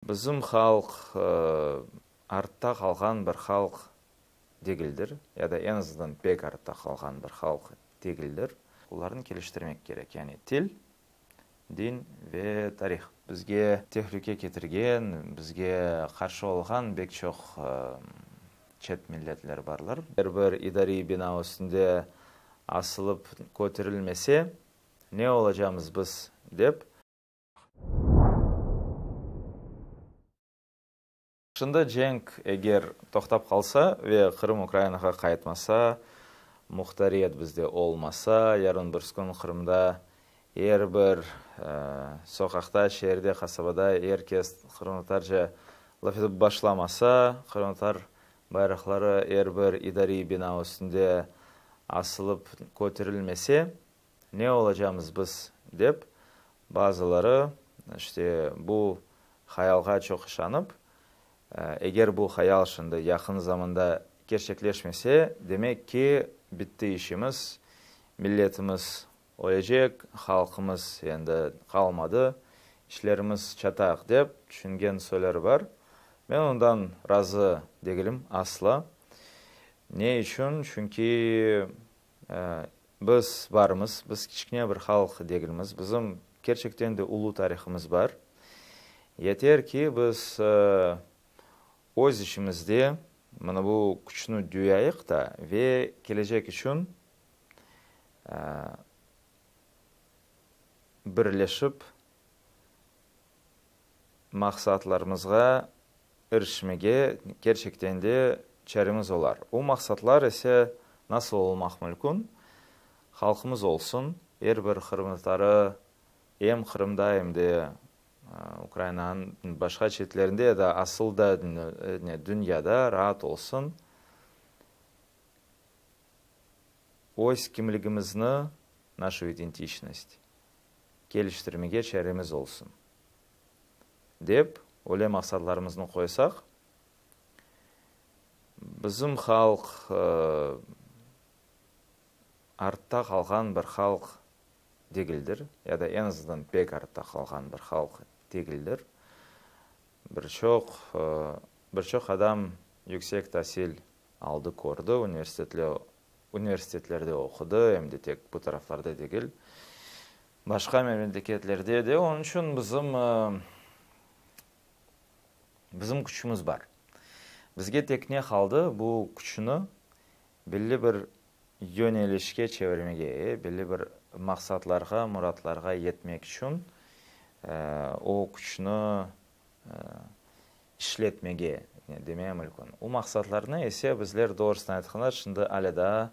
Bizim halq artta qalğan bir halq degildir, ya da eñ azından pek artta qalğan bir halq degildir. Olarnı keliştirmek kerek, yani til, din ve tarih. Bizge tehlüke ketirgen, bizge qarşı olğan bek çoq çet milletler barlar. Er bir idariy bina üstünde asılıp köterilmese, ne olacamız biz, dep. Şimdi cenk eger toqtap qalsa ve Qırım Ukrainağa qaytmasa, muhtariyet bizde olmasa, yarın-birsi kün Qırımda er bir soqaqta, şeerde, qasabada er kes qırımtatarca laf etip başlamasa, qırımtatar bayraqları er bir idariy bina üstünde asılıp köterilmese, Ne olacamız biz, dep, bazıları, işte, bu hayalğa çoq işanıp, eger bu hayal şimdi yaqın zamanda kerçekleşmese, demek ki, bitti işimiz, milletimiz ölecek, halqımız endi qalmadı, işlerimiz çataq, dep tüşüngen soyları bar. Men ondan razı degilim asla. Ne içün? Çünki Biz barmız, biz kiçkine bir halq degilmiz, bizim kerçekten de ulu tarihımız bar. Yeter ki, biz öz içimizde mına bu küçni duyayıq da ve kelecek içün birleşip maqsatlarımızğa irişmege kerçekten de çaremiz olar. O maqsatlar ise nasıl olmaq mülkün? Halqımız olsun, er bir qırımtatarı em Qırımda, em de Ukrainanıñ başqa çetlerinde ya da asıl da dünyada raat olsun, öz kimligimizni, naşu identiçnost, keliştirmege çaremiz olsun, dep, öyle maqsatlarımıznı qoysaq, bizim halq artta qalğan bir halq degildir, ya da eñ azından pek artta qalğan bir halq degildir. Bir çoq, bir çoq adam yüksek tasil aldı, kördi, universitetlerde oqudı, em de tek bu taraflarda degil, başqa memleketlerde de. Onıñ içün bizim, bizim küçümiz bar. Bizge tek ne qaldı, bu küçüni belli bir yönelişke çevirmege, belli bir maqsatlarğa, muratlarğa yetmek içün o küçni işletmege demeye mülkün. O maqsatlarnı ise bizler, doğrusını aytqanda, şimdi alâ daa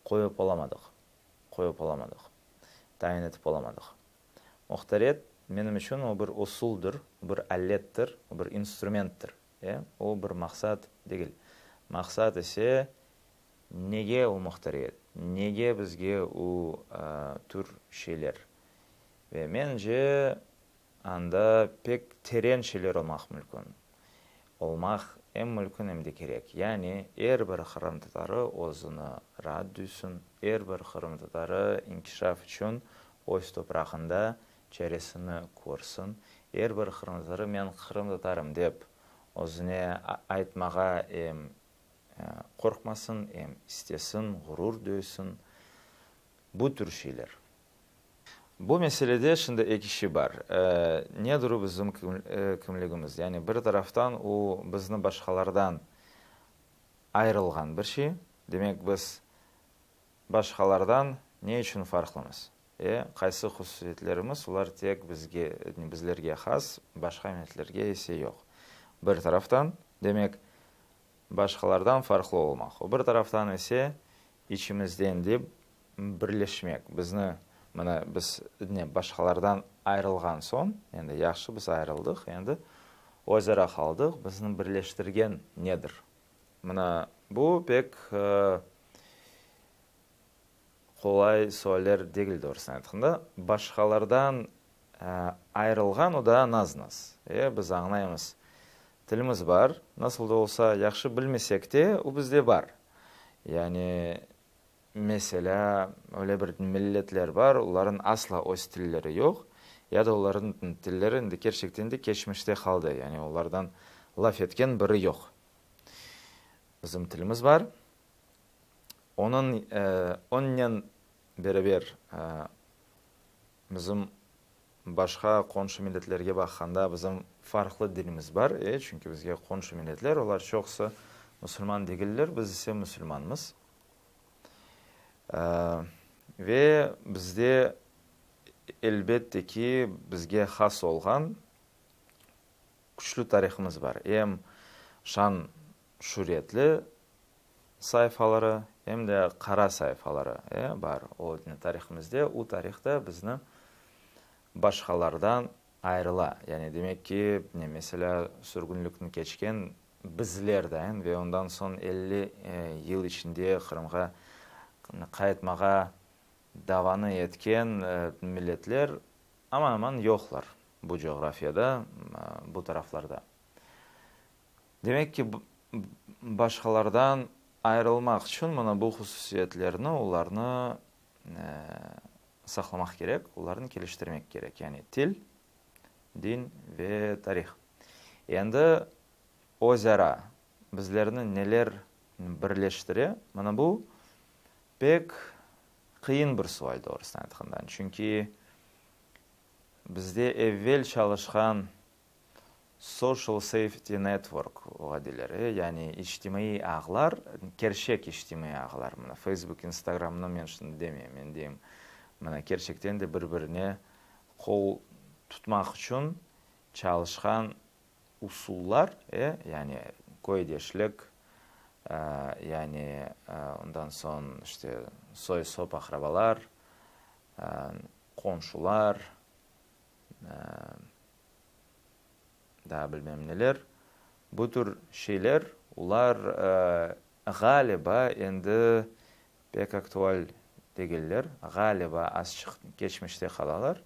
qoyıp olamadıq, qoyıp olamadıq, tayin etip olamadıq. Muhtariyet menim içün o bir usuldır, bir alettir, o bir instrumenttir, e, o bir maqsat degil. Maqsat ise nege o muhtariyet, nege bizge o tür şeyler? Ve mence, Anda pek teren şeyler olmaq mülkün. Olmaq em mülkün, em de kerek. Yani er bir qırımtatarı özüni raat duysun, er bir qırımtatarı inkişaf içün öz toprağında çaresini körsin, er bir qırımtatarı men qırımtatarım dep özüne aytmağa em qorqmasın, em istesin, ğurur duysun. Bu tür şeyler. Bu meselede şimdi eki şey bar. Nedir o bizim kimligimiz? Yani bir taraftan o bizni başqalardan ayırılğan bir şey. Demek biz başqalardan ne içün farqlımız? E, qaysı hususiyetlerimiz olar tek bizge, bizlerge has, başqa milletlerge ise yoq. Bir taraftan, demek, başqalardan farqlı olmaq. O bir taraftan ise içimizden de Birleşmek, bizni, mına, biz, ne, başqalardan ayırılğan soñ, endi yahşı biz ayırıldıq, endi özara qaldıq, bizni birleştirgen nedir? Mına, bu pek qolay sualler degil, doğrusını aytqanda. Başqalardan ayırılğan o daa naz-naz. E, biz añlaymız, tilimiz bar, nasıl da olsa, yahşı bilmesek de, o bizde bar. Yani, Meselâ, öyle bir milletler bar, olarnıñ asla öz tilleri yoq. Ya da olarnıñ tilleri endi kerçekten de keçmişte qaldı, yani olardan laf etken biri yoq. Bizim tilimiz bar. Onıñ, onnen beraber bizim başqa qonşu milletlerge baqqanda bizim farqlı dinimiz bar, e, çünki bizge qonşu milletler, olar çoqusı musulman degiller, biz ise musulmanmız. Ve bizde, elbette ki, bizge has olğan küçlü tarihımız bar. Em şan-şüretli sayfaları, em de qara sayfaları bar o tarihımızda. O tarih da bizni başqalardan ayırıla. Yani, demek ki, meselâ, sürgünlikni keçken bizler dayın ve ondan soñ 50 yıl içinde Qırımğa qaytmağa davanı etken milletler aman-aman yoqlar bu coğrafiyada, bu taraflarda. Demek ki, başqalardan ayırılmaq içün mına bu hususiyetlerni, olarnı saqlamaq kerek, olarnı keliştirmek kerek. Yani til, din ve tarih. Endi özara bizlerni neler birleştire, mına bu pek qıyın bir sual, doğrusını aytqanda. Çünki bizde evvel çalışqan Social Safety Network oğa deyler, yani içtimaiy ağlar, kerçek içtimaiy ağlar, mına Facebook, Instagramnı men şimdi demeyim, men deyim, mına kerçekten de bir-birine qol tutmaq içün çalışqan usullar, yani köydeşlik, yani ondan soñ işte soy-sop, aqrabalar, qonşular, daa bilmem neler, bu tür şeyler, olar, ğaliba, endi pek aktual degiller, ğaliba, azçıq keçmişte qalalar.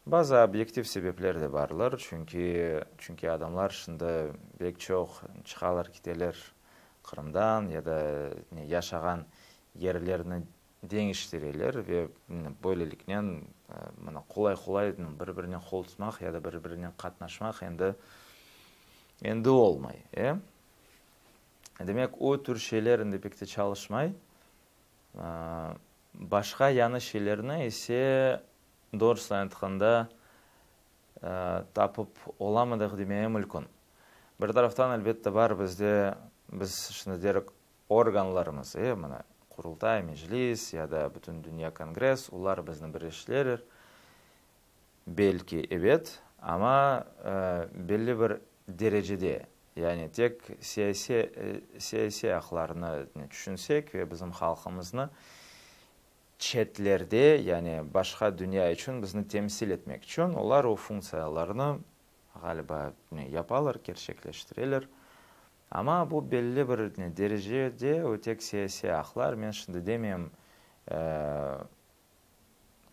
Bazı obyektiv sebepler de barlar, çünki, çünki adamlar şimdi pek çoq çıqalar, keteler Qırımdan ya da yaşağan yerlerini deñiştireler ve böyleliknen mına qolay-qolay bir-birine qol tutmaq ya da bir-birinen qatnaşmaq endi endi olmay, e. Demek, o tür şeyler endi pek te çalışmay. Başqa yañı şeylerni ise, doğrusını aytqanda, tapıp olamadıq demeye mülkün. Bir taraftan, elbette, bar bizde, biz şimdi derik, Organlarımız, e, mına, Qurultay, Meclis ya da Bütündünya Kongress, olar bizni birleştireler, belki, ebet, amma belli bir derecede, yani tek siyasiy, siyasiy aqlarını tüşünsek ve bizim halqımıznı çetlerde, yani başqa dünya içün bizni temsil etmek içün olar o funktsiyalarnı, ğaliba, yapalar, kerçekleştireler. Amma bu belli bir derecede o tek siyasiy aqlar, men şimdi demeyim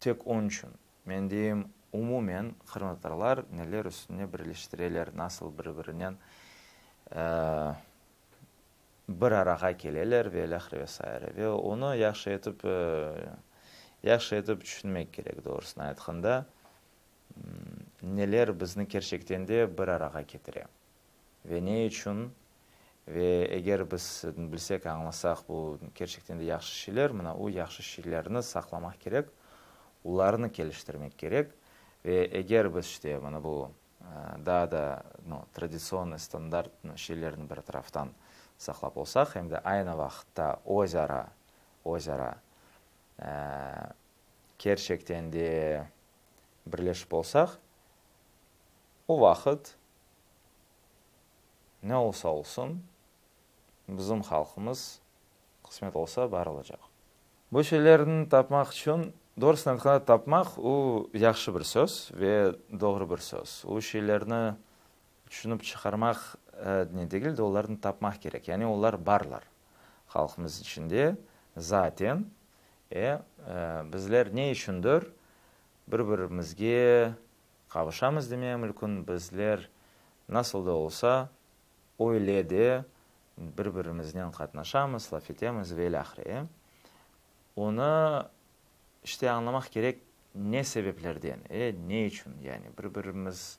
tek onıñ içün, men deyim umumen qırımtatarlar neler üstüne birleştireler, nasıl bir-birinen bir arağa keleler ve ilâhre ve saire. Ve onı yahşı etip yahşı etip tüşünmek kerek, doğrusını aytqanda, neler bizni kerçekten de bir arağa ketire. Ve ne içün? Ve eger biz bilsek, añlasaq, bu kerçekten de yahşı şeyler, mına o yahşı şeylerni saqlamaq kerek, olarnı keliştirmek kerek. Ve eger biz işte mına bu daa da no, traditsionnoy, standart şeylerni bir taraftan saqlap olsaq, em de aynı vaqıtta öz ara, öz ara kerçekten de birleşip olsaq, o vaqıt Ne olsa olsun, bizim halqımız, qısmet olsa, bar olacaq. Bu şeylerni tapmaq içün, doğrusını aytqanda, tapmaq, o, yahşı bir söz ve doğru bir söz. O şeylerni tüşünip çıqarmaq ne degil de, olarnı tapmaq kerek. Yani olar barlar halqımız içinde zaten. E, bizler ne içündir bir-birimizge Qavuşamız demeye mülkün, bizler nasıl da olsa, öyle de bir-birimiznen qatnaşamız, laf etemiz ve ilâhre. Onı, işte, añlamaq kerek. Ne sebeplerden? E, ne içün? Yani bir-birimiz,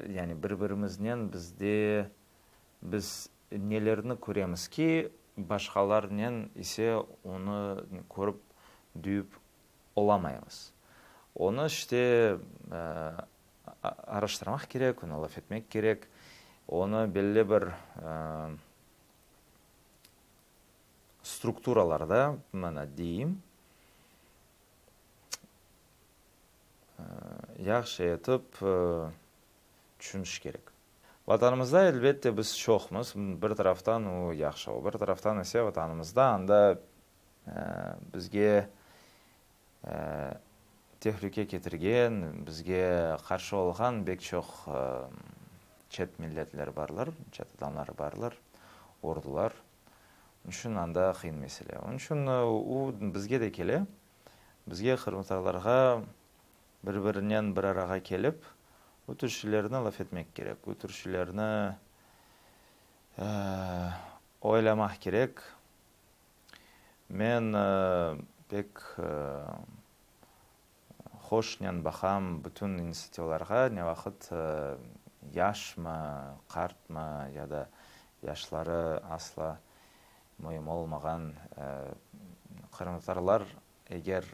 yani bir-birimiznen bizde biz nelerni köremiz ki, başqalarnen ise onı körip, duyıp olamaymız. Onı işte araştırmaq kerek, onı laf etmek kerek, onı belli bir strukturalarda, mana deyim, yahşı etip tüşüniş kerek. Vatanımızda, elbette, biz çoqmız, bir taraftan o yahşı, o bir taraftan ise Vatanımızda anda bizge tehlüke ketirgen, bizge qarşı olğan bek çoq çet milletler barlar, çet adamlar barlar, ordular. Onıñ içün anda qıyın mesele. Onıñ içün o bizge de kele. Bizge, qırımtatarlarğa, bir-birinen bir arağa kelip, bu tür şeylerni laf etmek kerek, bu tür şeylerni oylamaq kerek. Men pek hoşnen baqam bütün inisiativalarğa, ne vaqıt yaşmı, qartmı ya da yaşları asla müim olmağan qırımtatarlar eger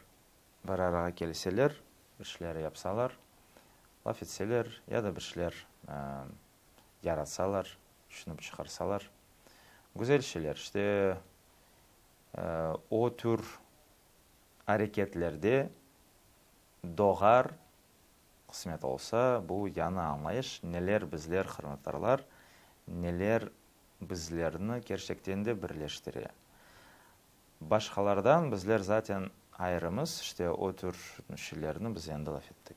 bir arağa kelseler, bir şeyler yapsalar, laf etseler ya da bir şeyler yaratsalar, tüşünip çıqarsalar, güzel şeyler. İşte, o tür areketlerde doğar, qısmet olsa, bu yañı añlayış, neler bizler, qırımtatarlar, neler bizlerni kerçekten de birleştire. Başqalardan bizler zaten ayrımız, işte o tür şeylerni biz endi laf ettik.